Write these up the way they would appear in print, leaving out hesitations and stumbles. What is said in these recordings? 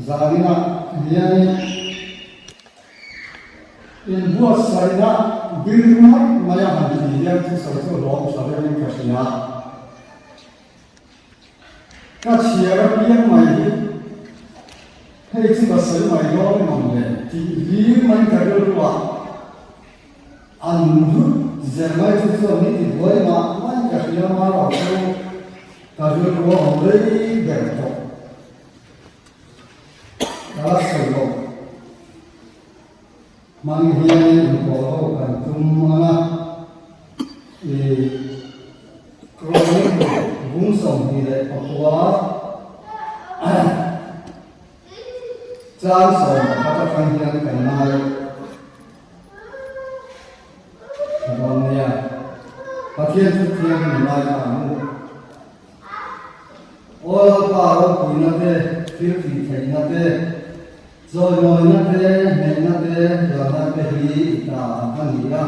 Zaninah hianin inbuatsaihna bir ngawt mai a han tih hian thusawi chu hlawm tha deuhin ka hria. Ka chhiar apiang mai hi hei chu ka sawi mai dawn emaw le tih hlir mai ka rilru a, an hlut zel mai chu chuan ni ti buai mah mai ka hria ma lo chu ka rilru a awm rei ber tawh. Ka la sawi lo. Hmang hianin inkawl ho kan tum ang a, i Chronicle bung 29 chang 11 atang hian kan ngai tha dawn nia. Pathian chu thiam min ngai ta ang u. Aw Lalpa ropuina te, thil tih theihna te, Chawimawina te, hnehna te, lalna te hi i ta a ni a,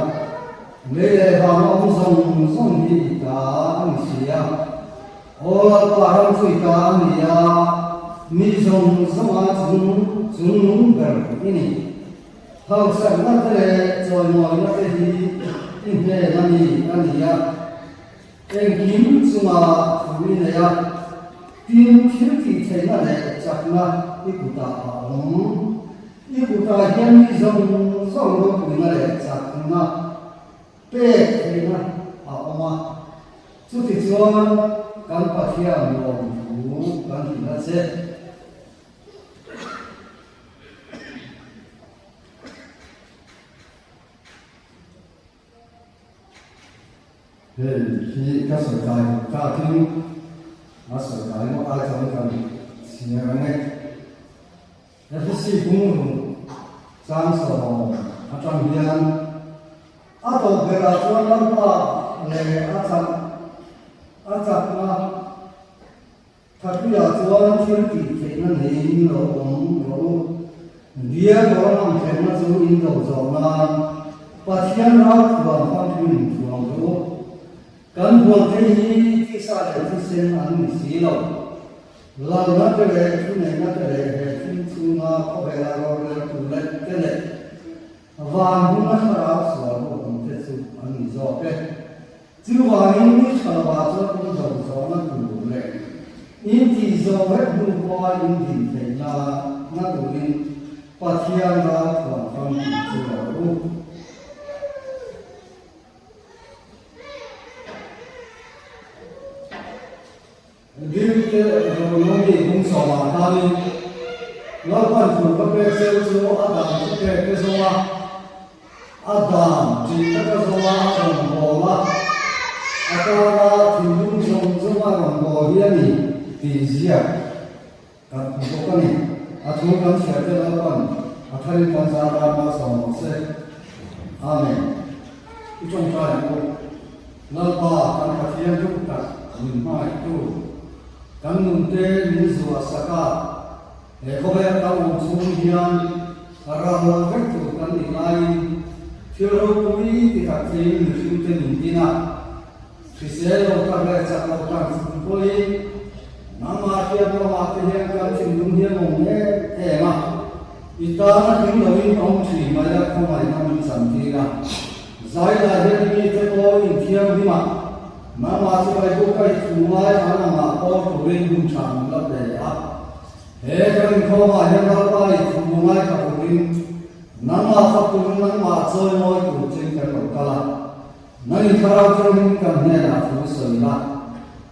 lei leh vang awm zawng zawng hi i ta a ni si a. Aw Lalpa ram chu i ta a ni a, mi zawng zawnga chung chungnung ber i ni. Hausakna te leh chawimawina te hi i hnen a ni a ni a. Engkim chunga thu i nei a, tin thil tih theihna leh chakna i kutah a awm. I kutah hian mi zawng zawng ropuina leh chakna pek theihna a awm a, chutichuan kan Pathian lawmthu kan hrilh a che. Hei hi ka sawi kai duh takin a sawi kai ngawt ai chuan kan chhiar ang e. Efesi bungruk chang sawm atang hian a tawp berah chuan Lalpa leh a chak a chakna Thatuiah chuan thil tih theihna neiin lo awm rawh u. Diabol ang thlenna chu in do zawh nan Pathian ralthuam famkim in thuam rawh u. Kan huangte hi tisa leh thisen an ni si lo. Lalna te leh thuneihna te leh he thil chhunga khawvela roreltu leh te leh van hmuna thlarau sual ho awm te chu an ni zawk e. Chuvangin ni tha lovah chuan in zo zawhna tur leh in tih zawh vek hnu pawha in din theih na turin Pathian ral thuam famkim chu rawh u. Dinte Ronomi hung sawmah khanin Lalpan thu ka pek zeuh chu a dan chu pek te zawnga a dan tih taka zawnga a rawn bawl a, a tana thinlung zawng zawnga rawn bawl hi a ni tih ziak kan hmu bawk a ni. A thu kan chhiar te Lalpan a tharin kan zar ram malsawm rawh se. Amen. I tawngtai ang u. Lalpa kan Pathian duh tak min hmangaihtu, kan nunte min zuah sak a, he khawvel kan awm chhung hian ral vek tur kan nih laiin thil ropui ti tak theiin mihringte min din a, hrisel lo tak leh chak lo tak chung pawhin nangmah hriat lamah te hian kan thinlung hi a awm em em a, i tana hlim loin awm thin mai a khawngaihna min chantir a. Zailah hian i mite pawh inthianghlim a, nangmah chu Bible ka i thu ngai an angah pawh turin hun tha min la pe a. He kan inkhawmah hian Lalpa i thu ngai tha turin, nangmah fak turin nangmah chawi mawi tur chin kan lo kal a. Nang in thlarau thianghlim kan hnenah thu sawi la,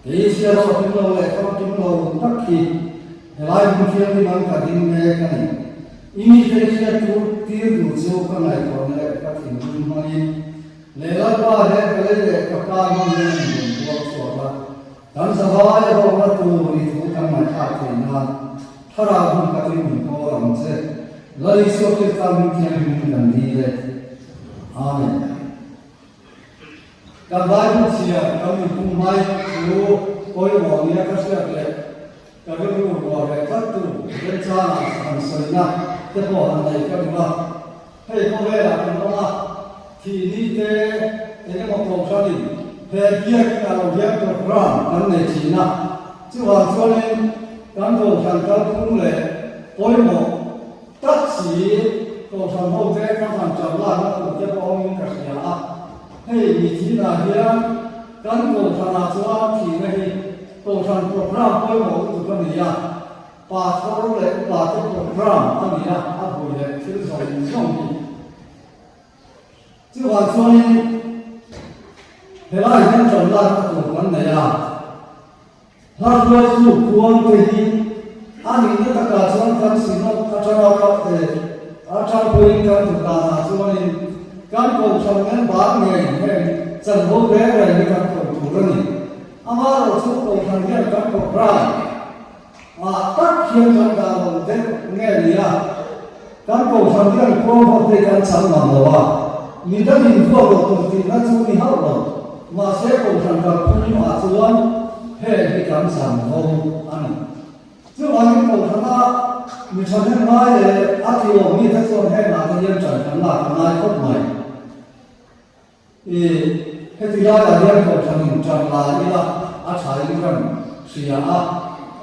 kei chhiar rawh kim lo leh famkim lo tak hi helai hmun thianghlim ang ka ding mek a ni. I mite hriat tur tir duh chu ka ngaihtuahna leh ka thinlung hmangin leh Lalpa he ka lei leh ka pa hmangin a inrawn buak chhuak a, kan zavai a rawkna tur i thu kan ngaihthlak theih nan Thlarau hun takin min kawl ang che. Lal Isua Krista hming thianghlimin kan dil e. Amen. Kan Bible chhiar kan inpum mai chu pawimawh nia ka hriat leh Ka rilru ruah leh tlattu remchangah han sawina te pawh han nei ka duh a, hei khawvelah kan awm a, thih ni te eng emaw kohhranin he biakin a lo hian program kan nei thin a, chuvang chuanin kan kohhran kalphung leh. pawimawh tak si Kohhran hote kan han ṭan lakna tur te pawh awmin ka hria a. Hei mithinah hian kan Kohhranah chuan thihna hi Kohhran program pawimawh lutuk a ni a. Pastor leh upate program a ni a, a vui leh thil zawng zawng hi. Chuvang chuanin helai hian ṭan lakna tur kan nei a, hla hruaitu khuang te hi a nihna takah chuan kan synod aṭanga aṭang pawhin kan duh danah chuanin kan kohhran member ngei heng chanvo reng reng hi kan koh tur a ni. Amaherawhchu kohhran hian kan program Ah tak hian kan dah lo deuh nge ni a, kan kohhran hian khuang ho te kan chang ngam lo a, mi dang in vuak loh tur tihna chu ni hauh lo, mahse kohhran kalphung ah chuan heng hi kan chang ho a ni. Chuvangin kohhrana mi thahnem ngai leh a ti awm mi te chuan heng ah te hian ṭan kan lak a ngai khawp mai. I heti laiah hian kohhranin ṭan la ila a ṭhain kan hria a,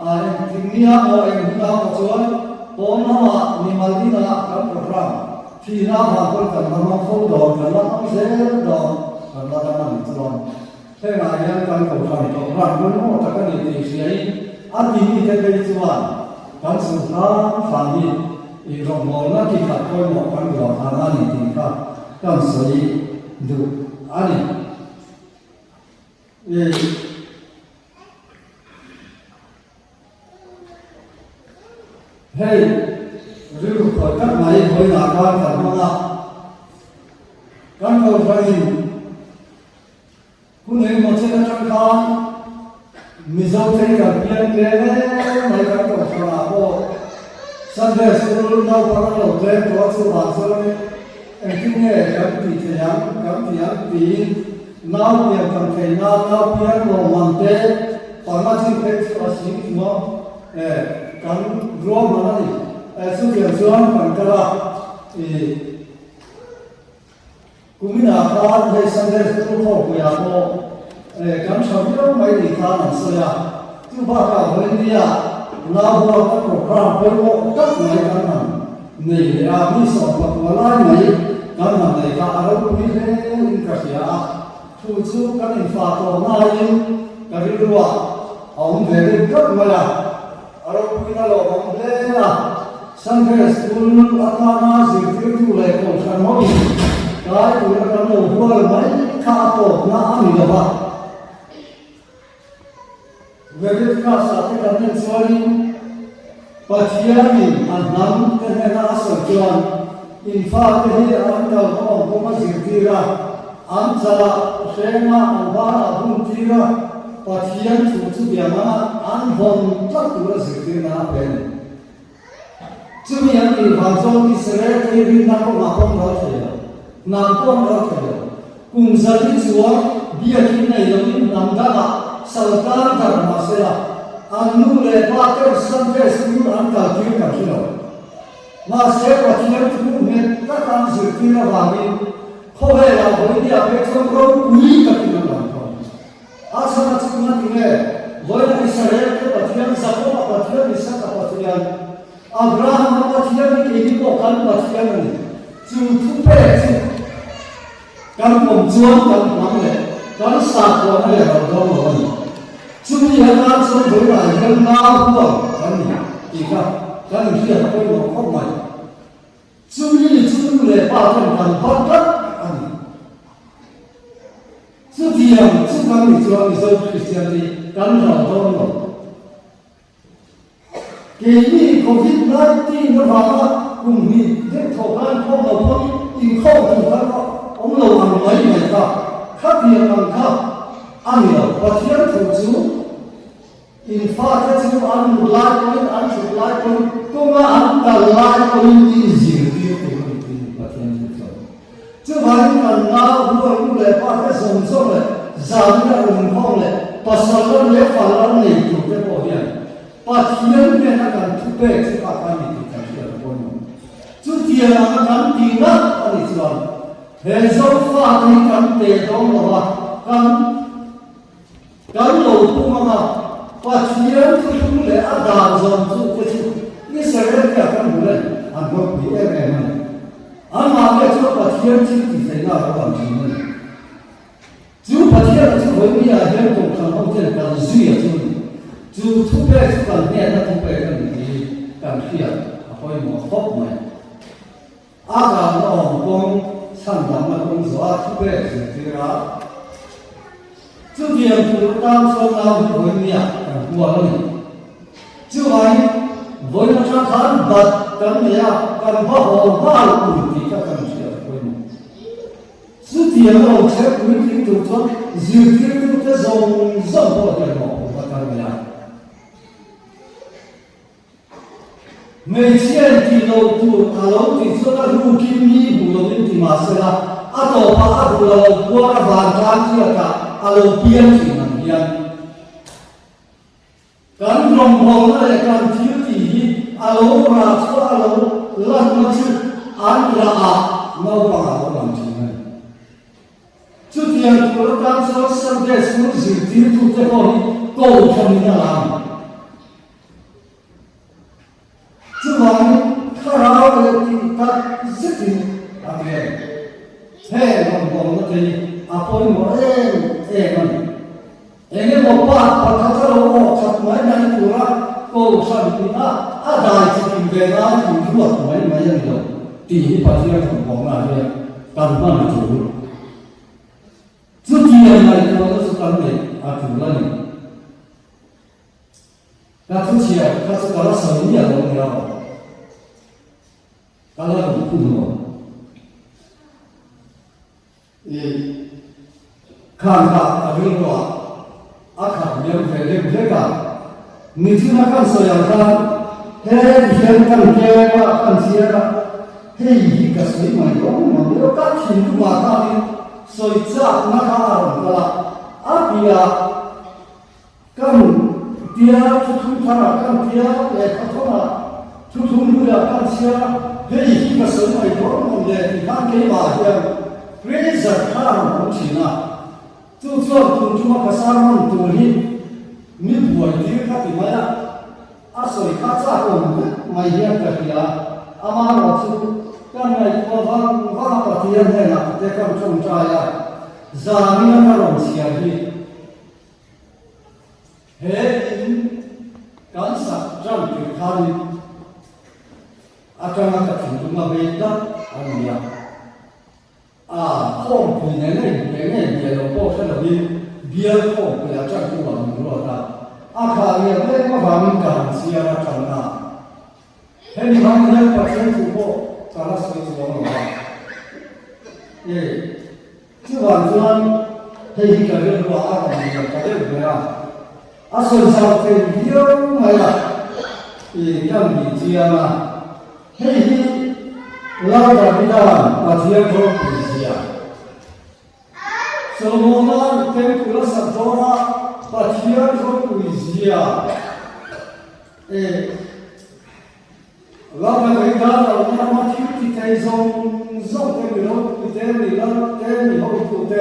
a engtik nia maw eng hunah maw chuan pawn lamah mimal inah kan program thihna avang pawn kan la hmang fo dawn, kan la hmang zel dawn, kan la dam a nih chuan hengah hian kan kohhran program pawimawh tak a ni tih hriain a timi te phei chuan kan chhun hram hram hi i rawngbawlna ki khat pawimawh kan ruahman a ni tih kha Kan sawi duh a ni. I Hei rilru khawi tak mai vawiinah khan kan hmang a, kan kohhranin Hun engemaw chen atang khan Mizo thei kan pian tlem em mai kan kohhranah pawh Sunday School naupang an lo tlem tawh a chuvang chuan engtin nge kan tih theih ang kan ti ang tiin nau pian tam thei nan nau pian lawmman te panga chin phei chu a sing chuang kan ruahman a ni. Chutiang chuan kan kal a i. Kuminah khan hei Sunday School khawpuiah pawh kan tha viau mai tih khan an sawi a, chu bakah vawinia Nauhualna program pawimawh tak mai kan han nei leh a, mi 14 lai mai kan han nei kha a ropui hle in ka hria a, thu chu kan infah tawh naiin ka rilruah a awm ve deuh tlat mai a. A ropuina lo awm hle a, Sunday School atana zirtirtu leh kohhran hoin tlai tura kan lo hual mai kha a tawpna a ni lo va. Leviticus-ah te kan en chuanin Pathianin a hnam te hnena a sawi chuan in fate hi an kalna awm kawng a zirtir a, an chalah hrengah an banah hun tir a, Pathian thu chu biang anga an vawn tlat tura zirtirna a pe a ni. Chumi an tih vang chuan Israel te hi rinna kawngah pawh an ral thei lo, hnam pawh an ral thei lo. Kum zali chuan biakin nei loin hnam dangah saltan dar mah sela, an nu leh pa ten Sunday School an kaltir kan hre lo. Mahse Pathian thu nghet taka an zirtir avangin khawvelah vawinia phei chuan ropui takin an lang thawm. A chhan a chhung a ti nge? Vawiina Israel te Pathian, Jakob-a Pathian, Isaka Pathian, Abraham-a Pathian hi keini pawh kan Pathian a ni. Chu thupek chu kan pawm chuan kan hnam leh kan sakhuana leh ro dawn lo a ni. Chumi atan chuan vawiinah hian nau hual kan ni tih kha kan inhriat a pawimawh khawp mai. Chumi chu nu leh pa ten kan hman tlat a ni. Chutiang chu kan nih chuan Mizo Kristian hi kan ral dawn lo. Keini Covid 19 avanga kum hnih deuh thaw khan khawm lo pawn inkhawm tur khan awm lo ang mai mai kha, khatiang ang kha a ni lo. Pathian thu chu In fate chu an mut lai pawhin, an thut lai pawhin, kawnga an kal lai pawhin in zirtir tur a ni tiin Pathian thu sawi. Chuvangin kan nau rual nu leh pa te zawng zawng leh zanina rawn inkhawm leh pasal lam leh fal lam nei tur te pawh hian Pathian hnena kan thupek chu kha kha a ni tih kan hriat a pawimawh. Chutiang anga kan ti ngat a nih chuan he Zofate hi kan teh dawn lo a, kan Kan lo pum anga Pathian thuthlung leh a dan zawm chu te chu Israel hian. chu Pathian thil tih theihna a lo lang thin a ni. Chu Pathiana chu vawinia hian Kohhran hoten kan zui a chu ni. Chu thupek chu kan hnenna thupek a ni tih hi kan hriat a pawimawh khawp mai. A kalna awm kawng chhandamna kawng zawh a thupek zirtir a. Chutiang tur atan chuan nau hi vawinia kan hual a ni. Chuvangin vawiin atang khan bat kan nei a, kan va haw nghal tur tih kha kan hriat a pawimawh. Chutiang a lo chher puitling tur chuan zirtirtute zawng zawng pawh hian mawhphurhna kan nei a. Hmeichhia in tih loh tur a lo tih chuan a rukin mi hmuh loin ti mah sela, a tawpah a duh lo puar a vantlang hriatah a lo piang thin ang hian. Kan rawngbawlna leh kan thil tih hi a lo rah chhuah a lo lanna chu an rah ah naupang a lo lang thin a ni. Chutiang tur atan chuan Sunday School zirtirtute pawh hi kohhranin a la a ni. Chuvangin thlarau leh tih tak zetin a ti a ni. Heng rawngbawlna te hi a pawimawh em em a ni. Eng emaw part pakhat a lo awh khat mai mai tura kohhran ina a dai chikim ve nan inruat mai mai a ni lo tih hi Pathian rawngbawlna hian kan hman a tul. Chutiang ngaihtuahna chu kan neih a tul a ni. Ka thu chhiar kha chu ka la sawi miah lo nia aw. Ka la rawn khum lo. I khan kha ka rilruah a khat liam ve deuh hlek a. Nichina kan sawi ang khan he ti hian kan keng a, kan chhiar a, hei hi ka sawi mai dawn mang deuh ka thinlungah khanin sawi chakna kha a rawn kal a, a piah Kan tia thuthlung tharah kan tia lehkhathawnah thuthlung hnuaiah kan chhiar a, hei hi ka sawi mai dawn mawn le tih khan keimah hian pressure kha a rawn awm thin a, chu chuan tun tuma ka sermon tur hi mi buai tir ka ti mai a, a sawi kha chak awm vek mai hian ka hria, amaherawh chu kan ngaihtuah vang vang a Pathian hnenah te kan tawngtai a, zanin a ka rawn chhiar hi. He in kan sak ṭan tir khanin aṭanga ka thinlung a vei tlat a ni a. A khawmpui nen a inhmeh nge hmeh lo pawh hre lovin bial khawmpui a ṭan hnuah min ruat a. A khah lian em avangin ka han chhiar a ṭanna. Hemi hmang hian Pathian thu pawh ka la sawi chuang lo a. E. Chuvang chuan hei hi ka rilruah a rawn lian ta deuh ber a, a sawi zau thei viau mai a, i kan bih chiang a, hei hi Lal Davida'n Pathian ropui zia Solomona'n Temple a sak dawn a, Pathian ropui zia e. Lal Davida lo rama thil ti thei zawng zawng te, mi ropui te, mi lal te, mi hotu te,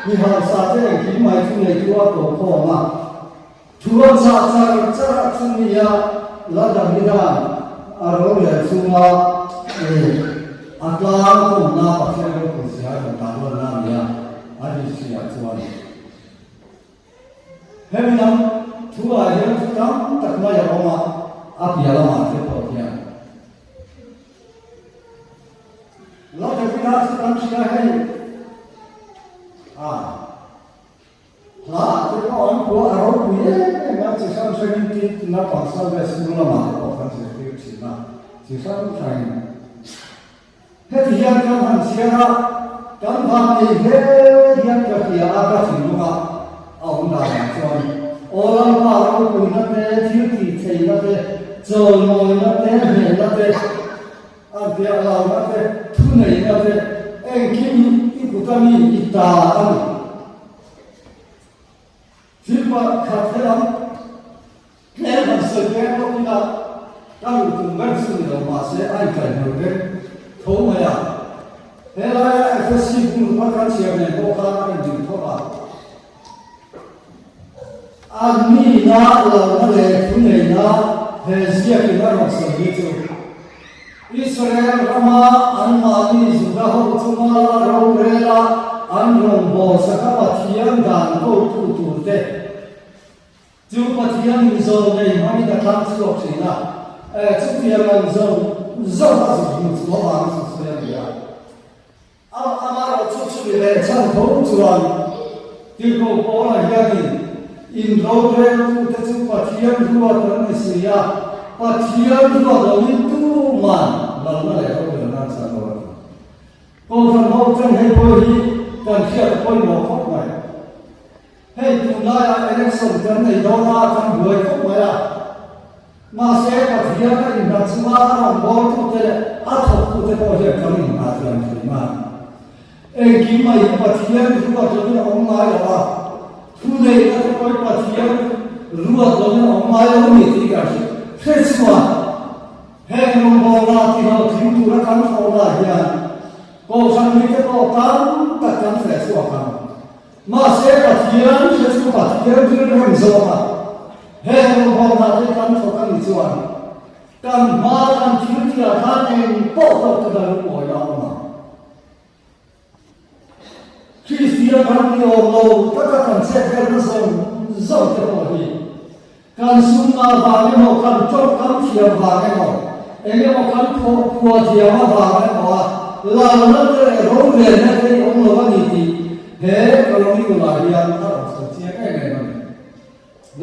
mi hausa te engkim mai chu neitu a ko khawm a. Thu a chah char char a chu nia Lal Davida'n a rorel chunga a tlang kawmna Pathian ropui zia a rawn tarlanna a nia a history ah chuan. Hemi lam thu ah hian thu tam tak mai a awm a, a piah lamah te pawh hian Lal Davida chu kan hria hei a hla ah te pawh an phuah a ropui em em a, chi hrang hrangin tin naupang Sunday school lamah te pawh kan zirtir thin a, chi hrang hrangin. Heti hian kan han chhiar a, kan van nei hle hian ka hria a, ka thinlung a a awm danah chuan aw Lalpa ropuina te, thil tih theihna te, chawimawina te, hnehna te, a biak lohna te, thuneihna te, engkim hi i kut a mi i ta a ni. Thil pakhat helam Tlem han sawi peng lawk ila, ka luh tum ber chu ni lo mahse a inkaihhnawih vek tho mai a. Helaia FSC hmun rual kan chhiar nen pawh khan a inding thawk a. A nihna lohna leh thuneihna he ziakin a rawn sawi hi chu. Israel rama anmahni Juda ho chunga la rorela an rawngbawlsaka Pathian dan kotu turte chu Pathianin zawn nei hmangin a thlang chhuak thin a, chutiang ang zawng zawng a zuk hmuh chu avanga sawi a ni a. Amaherawhchu chumi leh chhan tho chuan Tirhkoh Paula hianin in roreltute chu Pathian ruat an ni si a, Pathian ruat loin tuman lalna leh rorelna an chhan lo a ti. Kohhran ho chen hei pawh hi kan hriat a pawimawh khawp mai. Hei tunlaiah election kan nei dawn a, kan buai khawp mai a. Mahse Pathian a inhlat chunga a rawngbawltute leh a thawktute pawh hian kan inhah thiam thin a. Engkim mai hi Pathian ruat lovin a awm ngai lo a, thuneihna te pawh hi Pathian ruat lovin a awm ngai lo a ni tih kan hre chuan heng rawngbawlna tihlawhtling tura kan thawhna hian Kohhran mite pawh tam tak kan feh chhuak ang. Mahse Pathian hre chu Pathian rilrem zawk a, heng rawngbawlna te kan thawk a nih chuan kan hma kan thil tihah khan eng pawh tawk te kan lungawi a awm ang. Kristian ram ni awm lo taka kan chet velna zawng zawng te pawh hi Kan sumna vang emaw, kan tawngkam thiam vang emaw, eng emaw kan phua thiam avang emaw a lalna te leh rorelna te hi awm lo a ni tih he Chronicle-ah hian a rawn sawi chiang em em a ni.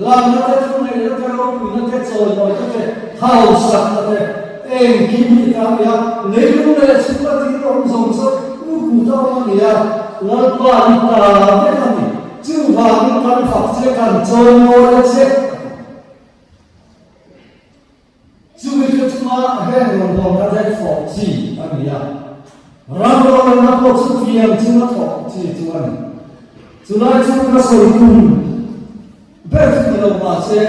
Lalna te, thuneihna te, ropuina te, chawimawina te, hausakna te, engkim hi ta a ni a, leilung leh chhunga thil awm zawng zawng u kut a awm a ni a, Lalpa hi ta vek a ni. Chuvangin kan fak che, kan chawimawi a che. Chumi thu chunga heng rawngbawlna te thawh chi a ni a, ram rorelna pawh chu tiang chunga thawh chi chu a ni. Chulai chu ka sawi tum ber chu ni lo mahse,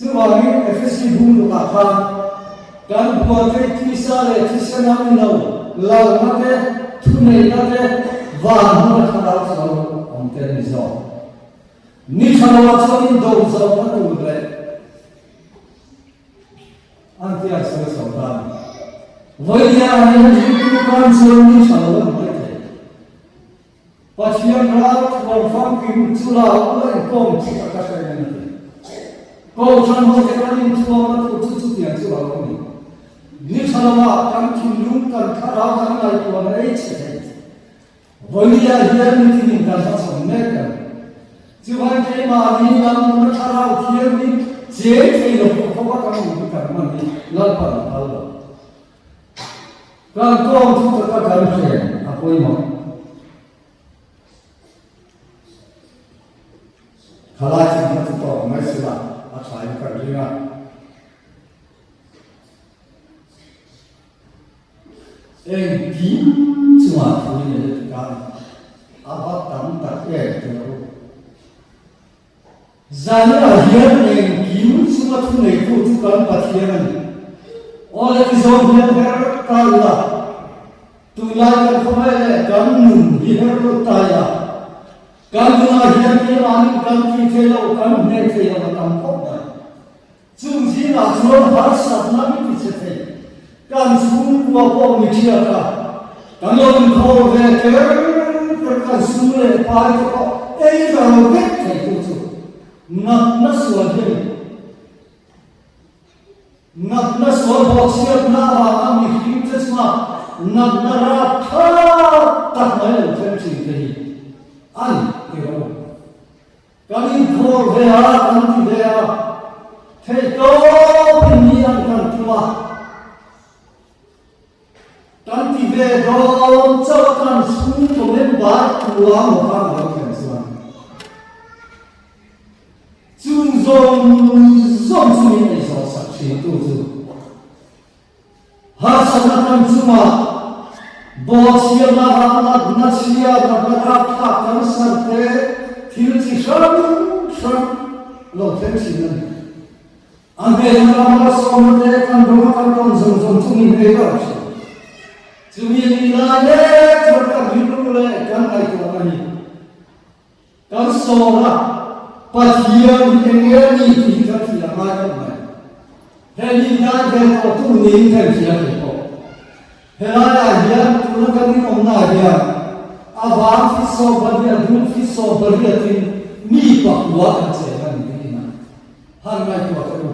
Chuvangin Efesi bungrukah khan kan buaithei tisa leh thisen a ni lo, lalna te, thuneihna te, van hmuna thlarau sual awm te an ni zawk. Ni tha loah chuan indo zohna tur leh an tia sawi chho ta a ni. Vawiin hian ringtu tan chuan ni tha lo a ni maithei. Pathian ral thuam famkim chu la ula inkawm chi a ka hre reng a ti. Kohhran hote kan inthuamna tur chu chutiang chu a lo ni. Ni tha lova kan thinlung kan thlarau kan ngaihtuahna ei chhe thei. Vawinia hian mitinin kan hmachhawn mek a ni. Chuan keimahni lam nuna thlarau thianghlim cheng thei lo khawp a kan awm hi kan hman hi Lalpan a phal lo. Kan tawng thu taka kan hren a pawimawh. Thalai chin kha chu tawk mai sila a tha in kan ring a. Engkim chungah thu in ei a ti ta a ni. A va tam tak em tih a u. Zanah hian engkim chunga thuneitu chu kan Pathian a ni. Aw le ti zawng hian her ta ila, tunlai kan khawvel leh kan nun hi her lut ta ila, kan nunah hian keimahnin kan tih thei lo, kan hneh thei lo a tam khawp mai. Chung zingah chuan harsatna mi ti chhe thei, kan chhungkua pawh mi thiat a, kan lo inkhawl ve ker ker kan sum leh pai te pawh ei ral vek thei tu chu natna sual hi a ni. Natna sual bawhchhiatna avanga mihring te chunga natna rapthlak tak mai lo thleng thin te hi a ni tih rawh u. Kan inkhawl ve a, kan ti ve a, theihtawpin ni an kan tum a, kan ti ve dawn chauh a kan chhungkaw member tua maw khan a lo thlen chuan chung zawng zawng chu min ei zawh sak thin tu chu Harsatna kan chungah bawhchhiatna ratna chhia natna rapthlak cancer te thil chi hrang hrang lo thleng thin a ni. A hnehna lama sawmna te kan ram a kan tawn zawng zawng chu min ei lo thin. Chumi nih lai mek chuan kan rilru leh kan ngaihtuahna hi Kan sawm a, Pathian hi eng nge a ni tih hi kan hria ngai khawp mai. Hei dai ve tawh tu niin ka inhria thei pawh. Helaiah hian tuna kan inawmnaah hian a vang fi 18, a dum fi 18in mi pakua kan cheng a ni tiin a han ngaihtuah teh u.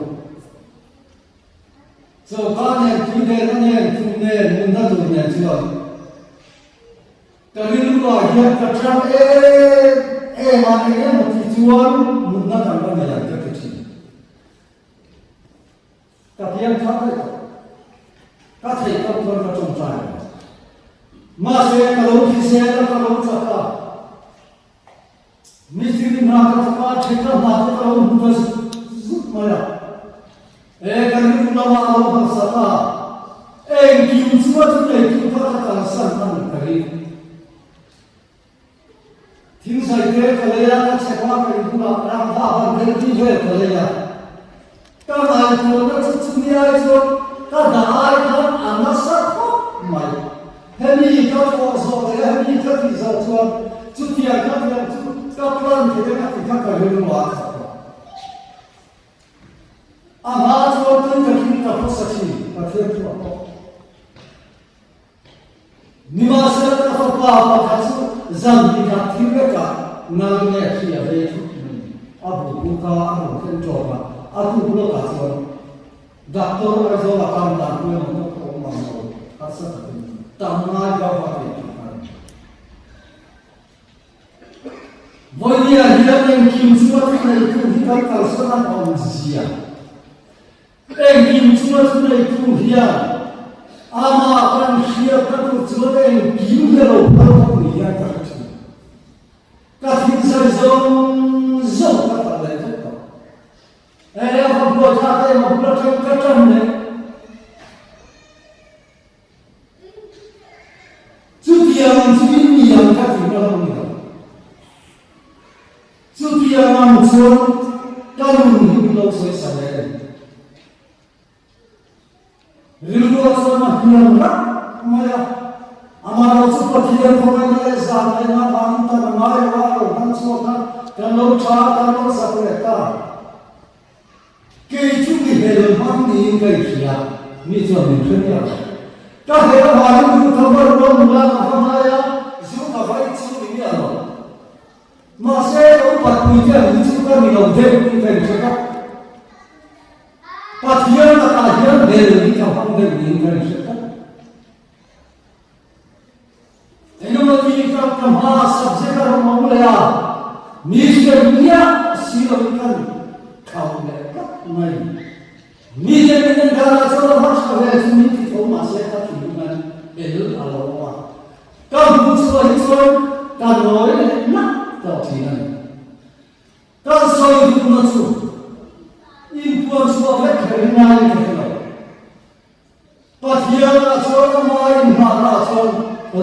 Choka nen, tuidenna nen, khum nen, nunna tur nen chuan ka rilruah hian ka ṭang em em a, eng emaw ti chuan mutna kan va nei ang ka ti ṭhin. Ka piang thar daih tawh. Ka theih tawk chuan ka ṭawngṭai lo. Mahse, ka lo hrisel a, ka lo chak a. Mistiri hna ka thawk a, ṭhenka hna te ka lo hmu ta zut zut mai a. E, ka rilru lamah a lo hausa ta. Engkim chu a thuneitu kha ka kalsan a ni ka ring. Thingzai te ka lei a, ka chhek a, ka inbulah rangva ban vel tih vel ka lei a. Ka ngaihtuahna chu chumi ai chuan ka dah ai khan a nasa khawp mai. Hemi ka thawh zawh leh hemi ka tih zawh chuan chutiang ka tiang chu ka plan thei ang a ti kha ka rilru a khat tawh. A hma chuan tui takin ka khawsa thin, Pathian thu a pawh. Nimahsela ka fapa pakhat chu zan tikhat thil vekah nal nge khi a vei thut mai. A bu bu kha a rawn thlen ṭawk a, a tuk lawkah chuan Doctor Aizawla kan dan pui emaw pawh ka awm ang lo, harsa takin tam ngai vak vak leh tih kha a ni. Vawinia hian engkim chu a thuneitu hi kan kalsan a awmzia. Engkim chunga thuneitu hian amah kan hriatna tur chuan engkim hi a lo phal bawk ni hian ka hre thin. Ka thinzai zawng zawng ka kalh leh vek tawh. E a va buaithlak em a bul atang ka tan leh. Chutiang ang chu in ni ang ka tih na lo ni lo. Chutiang ang chuan ka nun hi min lo sawi sa ve a ni. Rilruah chuan a hniam rak mai a, amah lo chu Pathian khawngaihna leh zangaihna avangin tan a ngai lo a, a lo hmang chhuak a, kan lo tha a, kan lo chak leh ta. Kei chu mi hel hmang niin ka inhria, mi chuan min hre miah lo. Ka hel avangin duh ka va rual nula ka va ngai a, zu ka va i chu ni miah lo. Mahse, ka upat pui te ang hi chu ka ni lo deuh tih ka inhre tlat. Pathian lakah hian hel hi ka hmang deuh niin ka inhre tlat. Engemaw ti ka ka hma subject a rawn awm leh a, mi hriat miah si loin kan khauh leh tlat mai. Mi te min en danah chuan a va tha ve chu min ti tho mahse ka thinlung an el a lo awm a, ka hmuh chhuah hi chuan ka nawi leh nak tawh thin a ni. Kan sawi duhna chu inpuan chhuah vek kher hi ngaiin ka hre lo. Pathianah chuan ama inhmahna chuan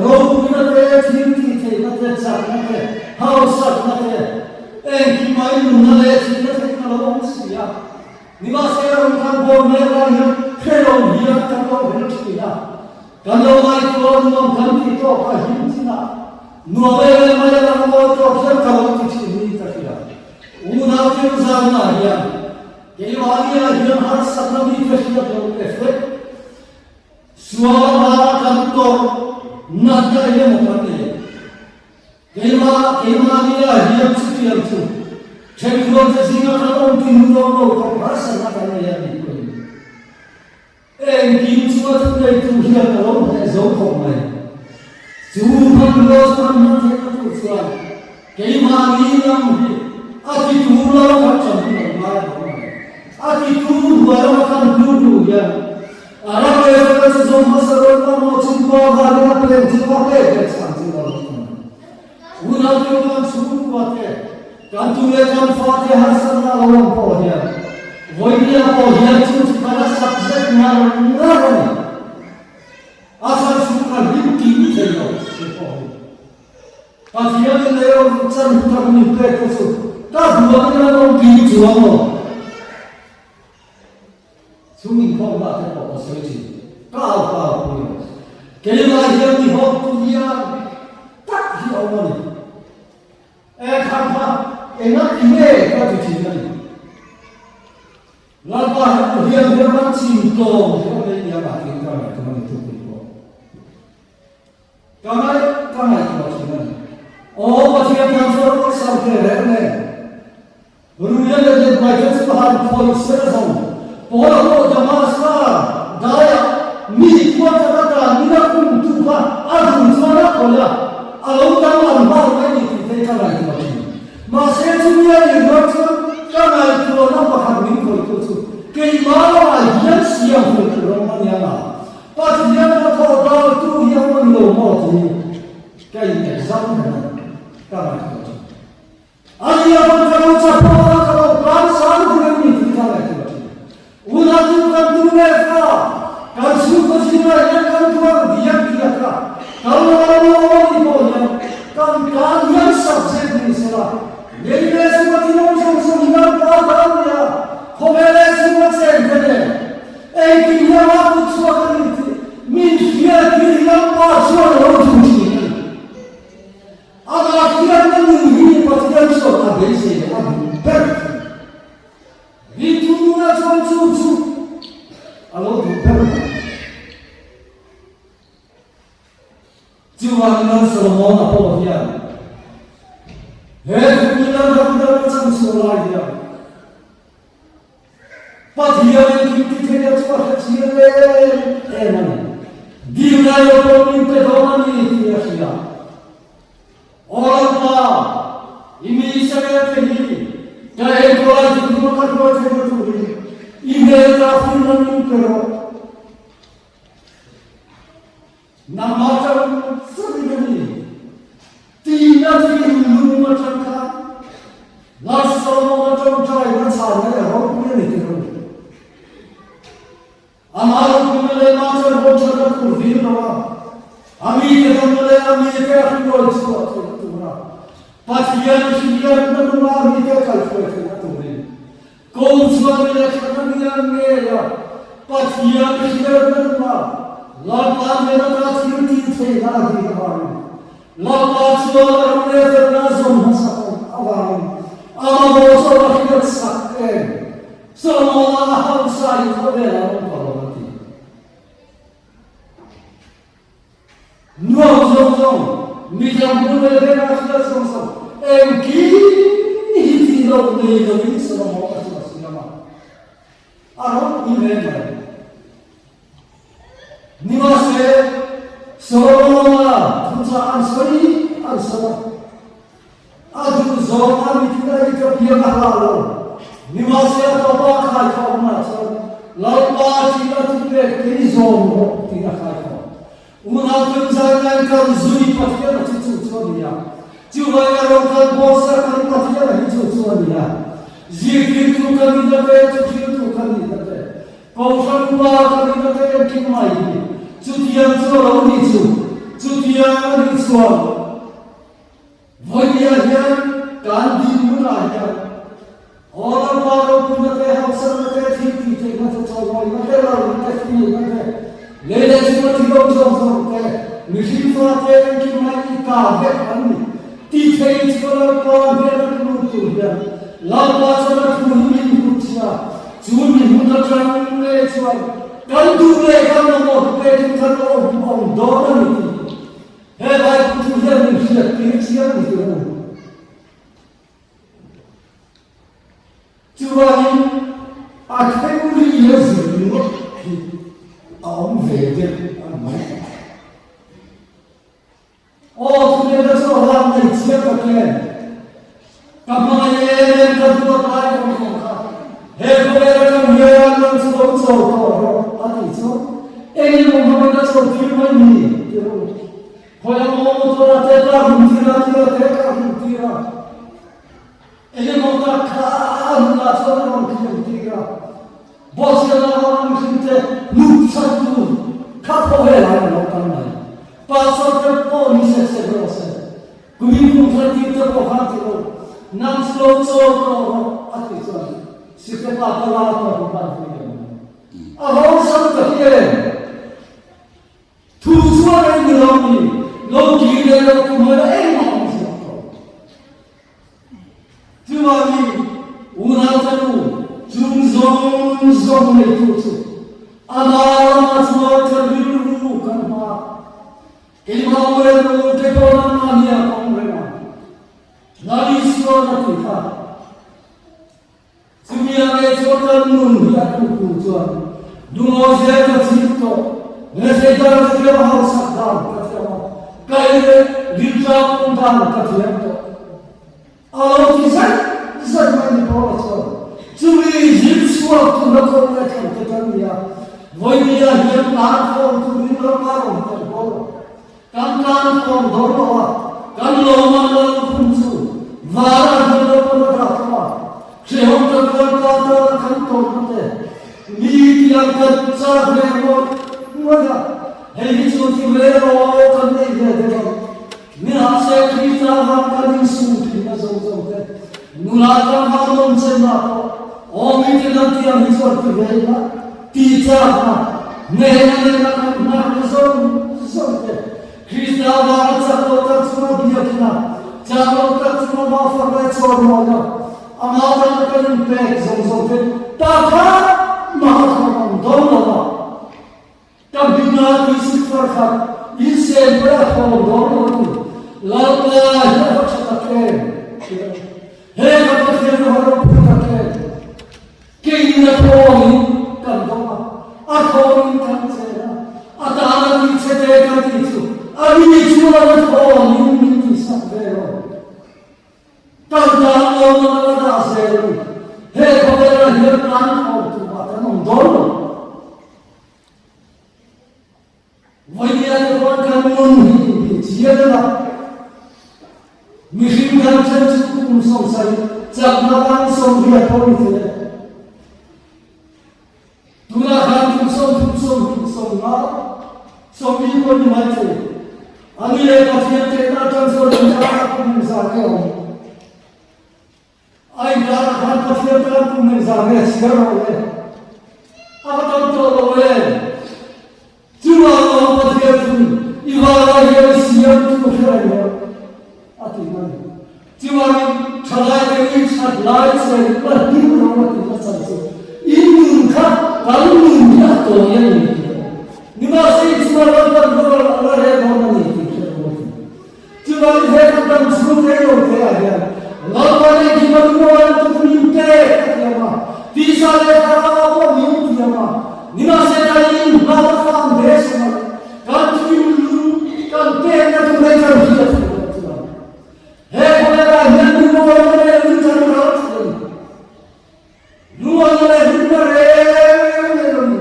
ropuina te, thiltihtheihna te, chakna te, hausakna te, engkim mai nunna leh thihna thlengin a lo awm si a. Nimahsela rawn kan bawm mek lai hian hrelo hian kan lo hel thin a, kan lo ngaihtuah nuam kan tih tawk a him chin a, nuam em em mai a lang mawi tawk hian ka lo ti thin niin ka hria. Unau thil zalna hian Keimahnia hian harsatna mite hriat loh effect sual avanga kan tawrh natna eng emaw kan nei a. Keimah keimahnia hian chutiang chu thenkhuante zinga kan awm tin dawn lo khawp harsatna kan nei a nih pawhin Engkim chu a thuneitu hian a lo hneh zo khawp mai. Chu hmanrua chu kan hman theihna tur chuan keimahni lam hi a ti tur lama kan ṭan hun lo ngai a lo mai. A ti tur hnuai lama kan hnu hnu hian a ram leh fela chu zawm hmasa dawn lo maw chung pa vanin a peng chu a pek leh chhan chu a lo ti mai. Unau te kan chhungkua te, kan tu leh kan fa te harsatna a lo awm pawh hian vawinia pawh hian chu chu kan a sak zet ngar ngar a ni. A chhan chu ka hlim kim thei lo tih pawh hi Pathianin lei rawn chan hu tak min pek te chu ka duangin an awm kim chuang lo. Chung inkhawmna te pawh ka sawi thin. Ka au ka au pui lo. Keimah hian mi hawktu hian tak hi a awm a ni. E khan kha enga ti nge ka ti thin a ni. Lalpa hian hian hian ram chhiat. Ka ngaih ka ngaihtuah thin a ni. Aw Pathian tan chuan awlsam teh reng nen Ruia leh let mai te chu han khawih sel zawng. Paula pawh Damaska daiah mi khuat taka tan ina kum tu kha a duh chuan a khawih a, a lo danglam nghal mai ni tih te ka ngaihtuah thin. Mahse chumi a nih rual chuan ka ngaihtuahna pakhat min khawihtu chu keimah lamah hian siam fel tur a awm a nia nga. Pathian hnathawh daltu hi a awm a ni lo maw tih ka in exam reng a ni, ka ngaihtuah thin. A nia pawn ka lo chapawh a, ka lo tlan sang tur em ni tih ka ngaihtuah thin. Unau chu kan tu leh fa, kan chhungkaw zingah hian kan tuar diak diak a, kan lo lo awm a nih pawh hian kan tan hian subject ni sela, lei leh chunga thil awm zawng zawng hi kan pa ta a nia, khawvel leh chunga cheng te nen engkim hi ama kut chhuak a ni tih min hriat hi Lalpa chuan a lo duh thin a ni. Amah hian a nun hi Pathian chuan a beisei leh a duh ber thin. Rinthununa chuan chu chu a lo duh ber mai. Chuvangin Lal Solomon-a pawh hian he thupui Lal Davida a chan chhuah lai hian Pathianin thil ti thei a chu a hre chiang em em a ni. Dil ngai lo pawh min pe dawn a ni tih a hria. Aw Lalpa, i mi Israel te hi ka enkawl a dinhmun a ka hruai theihna turin i hmel ka finna min pe rawh. Nangmah chang chauhin a ni. Tina thin lung atang khan Lal Solomon-a tawngtaina chhanna leh ropui a ni tir a ni. Amah ropuina leh mah chuan hawn thatna tur vil lo a, a mite damna leh a mite a hruai chhuah theihna tura Pathian hriatna nunga a mite kaihhruai theihna turin Ko chuan mi leh thlan a nia ngei a, Pathian hriatna nunga Lalpa hnen ata thil tih theihna a dik avangin, Lalpa chuan a ram leh felna a zawm hmasa tawh avangin a mamawh chu a va hriat sak em? Solomona a hausa in khawvelah a awm tawh lo a ti. Nuam zawng zawng, midang hmu leh vek a hriat zawng zawng, engkim hi tih loh nei loin Solomon a chu a siam a, a ropui hle mai. Nimahse, Solomona thuchah an sawi an sawi a, a duh zawng a mithin a i ka biak a hlah lo. Nimahse, a tawpa a khaithawmna chuan Lalpa thil a thupek kei zawm rawh tiin a khaithawm. Unau tlungzai kan zui Pathian a chu chu chu a ni a, chuvangin a rawn kal bawk kan Pathian a hi chu chu a ni a, zirtirtu kan nihna te, thuhriltu kan nihna te, kohhran upa kan nihna te engkim mai hi chutiang chu a lo nih chu, chutiang a nih chuan Vawiah hian kan dinhmunah hian Aw Lalpa ropuina te, hausakna te, thil tih theihna te, chawimawina te, lalna te, thuneihna te, lei leh chhunga thil awm zawng zawng te, mihring fate engkim mai i ta vek an ni. Ti thei chu Lalpa hnena lut tur hian Lalpa chuan a thu hi min hmu chhia, chu mi hmun atang nge chuan kan duh leh kan mamawh pekin kan awm awm dawn a ni tih He Bible thu hian min hriat tir chiang ni tur a ni. Chuvangin a theory a zir ringawt hi a awm ve deuh a ni mai. Aw thunena chu a van nei chiang tak em? Ka hmangaih em em ka duat lai vawng vawng kha he khawvel atang hian nang chu lo chawl tawh rawh a tih chuan eng emaw hmangin a chawl tir mai ni ti rawh u. Khawi a maw motor a te ka hun tir a tir a te ka hun tir a eng emaw tak kha a hunah chuan a rawn thiam tir a Bawhchhiatna avanga mihringte hnuk chhan tur kha khawvelah a lo kal mai. Pastor te pawh ni sek sek rawh se. Kumin kum thar tir te pawh khan ti lo, nang chu lo chawl tawh rawh a tih chuan Sitepa ka la tawh hi ban hui em mai. A hausam ta hi em? Thu chuan ei ni lo mi, lo kir leh lo tum hawina engmah awm ziak tawh. Chuvangin unau te nu chung zawng zawng neitu chu amah lama chuan ka rilru kan hma. Keimah. Keimah awm reng rawh u, kei pawh nangmahni ah ka awm reng ang. Lal Isuan a ti kha. Chumi a ngei chuan kan nun hi a tu tur chuan lungawi zel ka chhip tawh. Rethei dan ka thiam a, hausak dan ka thiam a, ka ei leh rilṭam awm dan ka thiam tawh. A lo ti zet zet mai ni Paula chuan chumi zir chhuak tur a kawng leh thlan te kan ni a, vawinia hian tan khawm turin Lalpa rawn tel dawn lo. Kan tan khawm dawn lo a, kan lawmah lal lukhum chu vara hian Lalpan a dah tawh a, hrehawm tak Lalpa tana kan tawrhna te mi tiang kan chak ve ngawih ngawih a, hei hi chu ti ve rawh kan nei ve deuh ang. Nihahse Krista vang kan insum thin a zo zo te, nula tlangval awm chenna pawh aw mite lam tiang hi chuan ti ve ila ti chakna hnehna nena kan hnarna zawng zawng te, Krista vanga chak lo tak chunga biakina chak lo tak chunga mafak leh chawimawi a, amah tana kan inpek zawng zawng te pakhat mah a thawm ang dawn lo a. Ka hming a tuisik far khat in sem pawh a thawm dawn lo a ni. Lalpa hi a va tha tak em? He ka Pathian a va ropui tak em? Keinin a thawngin kan dawng a, a thawngin kan chen a, a tana tih che te kan tih chu a ni chuan a thawngin min tihsak ve lo. Kan tan lo man a la dah zel a ni. He khawvelah hian tan thawm tumah kan awm dawn lo. Vawinia te pawh kan nun hi inti chian a la. Mihring kan then chu kum sawmsai chakna vang 80 pawh ni thei e. Tunah khan kum 30, 20, 50, 40 pawh ni mai thei. Ani leh Pathian tehna atang chuan inkarah kum engzah nge awm? A inkarah khan Pathian tan kum engzah nge chhiar rawh le? A va tam tawh lo em? Chuvang awm Pathian chu i vanah hian i siam chu hre reng rawh a ti mai. Chuvangin thalaite ui that lai che la hlim rawh a tihna chan chu i nun kha kan nun hi a tawi a ni tih a awm. Nimahse i chunga Lalpan rual a la rel dawn a ni tih hre rawh a ti. Chuvangin he kan dam chhung rei lo te ah hian Lalpa leh Kima Lungawi an tuk min pek a thiam a, tisa leh thlarau ah pawh min thiam a, nimahse kan inhal a fang hle si mai, kan thinlung kan pekna tur hei kan hriat theih loh chuan he khawvelah hian lungawina leh lung kan ral thei a ni. Lungawi leh hlimna reng nei loin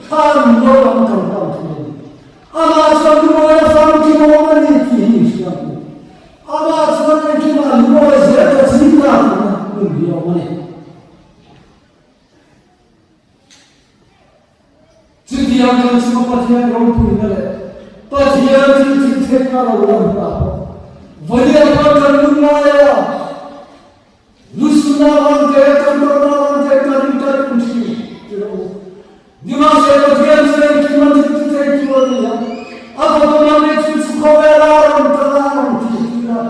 thlan lo lam kan hman thei a ni. Amah chuan lungawi a famkim awm a ni tih hi hria ang u. Amah chuan engkimah lungawi zel ka ching ta tihna hun hi a awm a ni. Chutiang kan chunga Pathian ropuina leh Pathian thil thil theihna lo lan hunah pawh vawiin pawh kan lungngai a. Lusuna vang te, Tandarna vang te kan in kan um thin ti lo u. Nimahse Pathian chu engkim a thil ti thei tu a ni a, a fapa man leh thil chu khawvel a rawn kal a, a rawn thih tir a.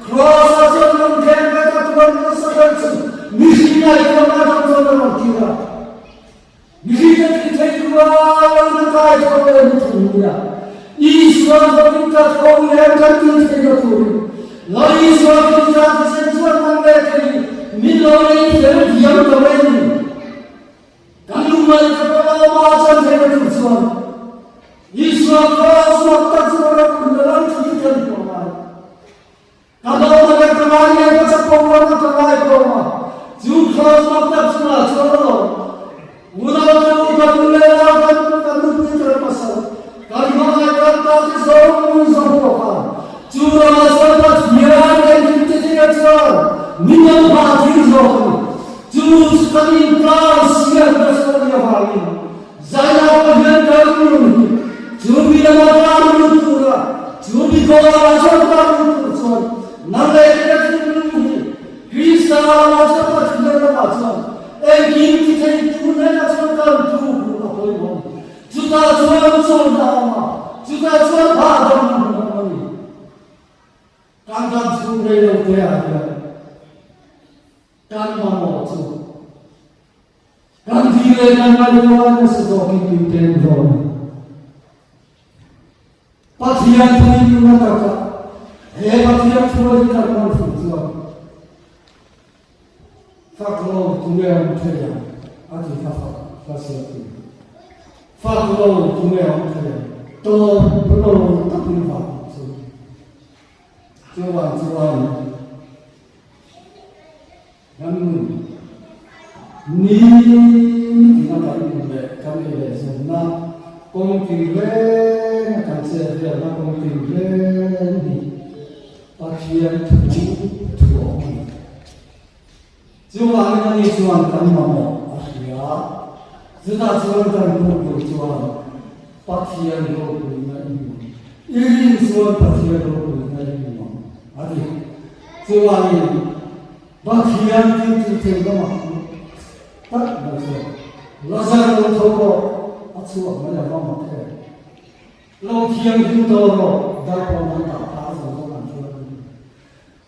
Kraws ah chuan rawn khen vek a, tuar nasa ber chu mihring ngaihtuahna atang chuan a rawn kir a. Mihring te thil thei tu a lalna kai tho leh mu thung ni a. Isua zawkin ka tho leh kan ti thei lo turin Lal Isua Krista thisen chuan nang leh kei hi min lo lei fel diam ta mai a ni. Kan lungngaih te pawh a awm a chan thei lo tur chuan Isua Kraws mak tak chu a ropui la lal thi kan pawh ngai. Ka lawm a leh ka ngai leh ka chapo ruang a ka ngai khawm a, chu Kraws mak tak chungah chuan a lawm. Unau te u ka nu leh nau kan pu kan nupui kan pasal kan hmangaih kan ta te zawng zawng pawh khan chu ramah chuan Pathian engkim te thei a chuan min lo phah thil zawk a ni. Chu chu kan inkar siamna chu a nih avangin Zaina pawh hian kan nun hi chu mi lama tan lut tura chu mi kawngah chuan tan lut tur chuan nang leh kei ka thinlung hi Krista lamah chuan Pathian lamah chuan engkim ti thei tur hnenah chuan kan tluk luh a pawimawh a ni. Chutah chuan chawlhna a awm a, chutah chuan hahdamna hmun a awm a ni. Kan dam chhung rei lo te ah hian kan mamawh chu kan thi leh kan ngaihtuah nasa zawkin min pek dawn a ni. Pathian thuin nuna taka he Pathian thu a hi kan hman fuh chuan fak lo tunge awm thei ang a ti kha fak hla siam thin. Fak lo tunge awm thei ang tawp lo takin vah chu. Chuvang chuan Kan nun ni tina kan nun leh kan ei leh zawnna kawng tinreng a kan chet velna kawng tinreng hi Pathian thu thu a awm a ni. Chuvangin ani chuan kan mamawh a hria. Chutah chuan kan hmuh tur chuan Pathian ropuina i hmu ang. I rin chuan Pathian ropuina i hmu ang a ti. Chuvangin Pathian thil chu thei lamah tak mai chuan Lazar lo tho pawh a chhuak mai a va mak em. Lo thianghlim tawh rawh, dar pawh an dah kha a zawng zawng an hria a ni.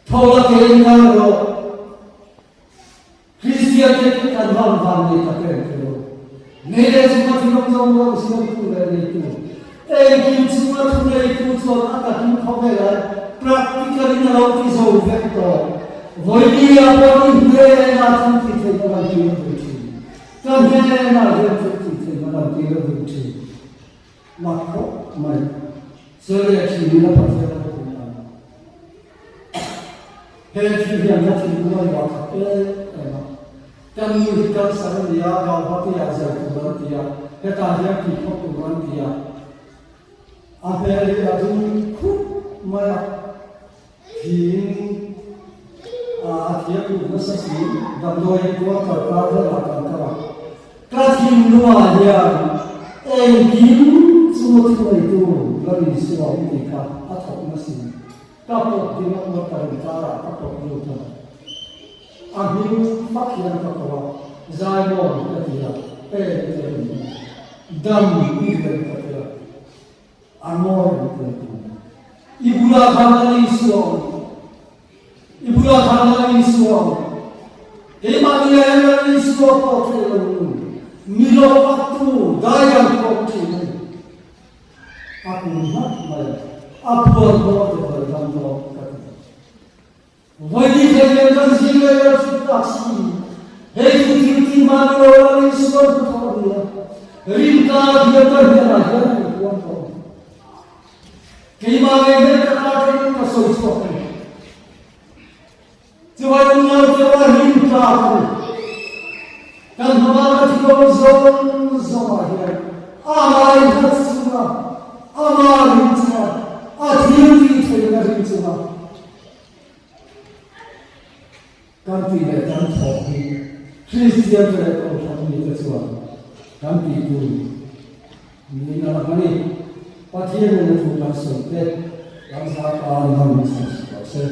Tho la ke in kal rawh. Kristian te chu kan van van nei tak em ti lo. Nei leh chunga thilawm zawng zawng siamtu leh neitu, engkim chunga thu neitu chuan a takin khawvelah practical in a lo ti zo vek tawh. Vawinia pawh i hnenah thil ti theihna lan tir a duh thin. Ka hnenah hian thil ti theihna lan tir a duh thin. Mak khawp mai. Sir leh thin in a Pathian a lo tum ang. He thil hian ka thinlung a luah khat em em a. Kan nu hi cancer a ni a, Gauhati ah zai tur an ti a, hetah hian tih phawt tur an ti a. A hmel hi a dum khup mai a, thing a thiam duh nasa si, damdawiin quarter kar velah kan kal a. Ka thinlungah hian engkim chu thuneitu la ni suam tih kha a thawk nasi. Ka pawt ding a quarter inkarah ka pawt lut a, a hming fak hian ka ko a, Zaimawm ka ti a, e ti a rin a, dam i rian ka ti a, a ngawi ang ti a ti. I bulah khan a ni suam, i bulah khan a ni suam, keimahni ah hian a ni suam pawh theih lo nu, mi lawkatu dai ang pawh thin a ni. A kum hmak mai a, a puan pawh a ti hawi dam dawn ka ti. Vawi thei leh kan zing leh lo thut tak si, hei chu thil ti hma ni lo a rin sual hmu thawh a ni a, rin ka hian ka hnenah hian a inpuang tawh a ni. Keimah ngei hian ka kar theiin ka sawi chhuak a ni. Chuvai unau te a rin tlak a ni. Kan hmama ka thilawm zawng zawngah hian amah inhat chunga, amah rin chunga, a thil tih theihna rin chunga kan tih leh kan thawh hi Kristian te leh Kohhran mite chuan kan tih tur niin a lang a ni. Pathian nena thu kan sawi te kan zah tan hman hmasa rawh se.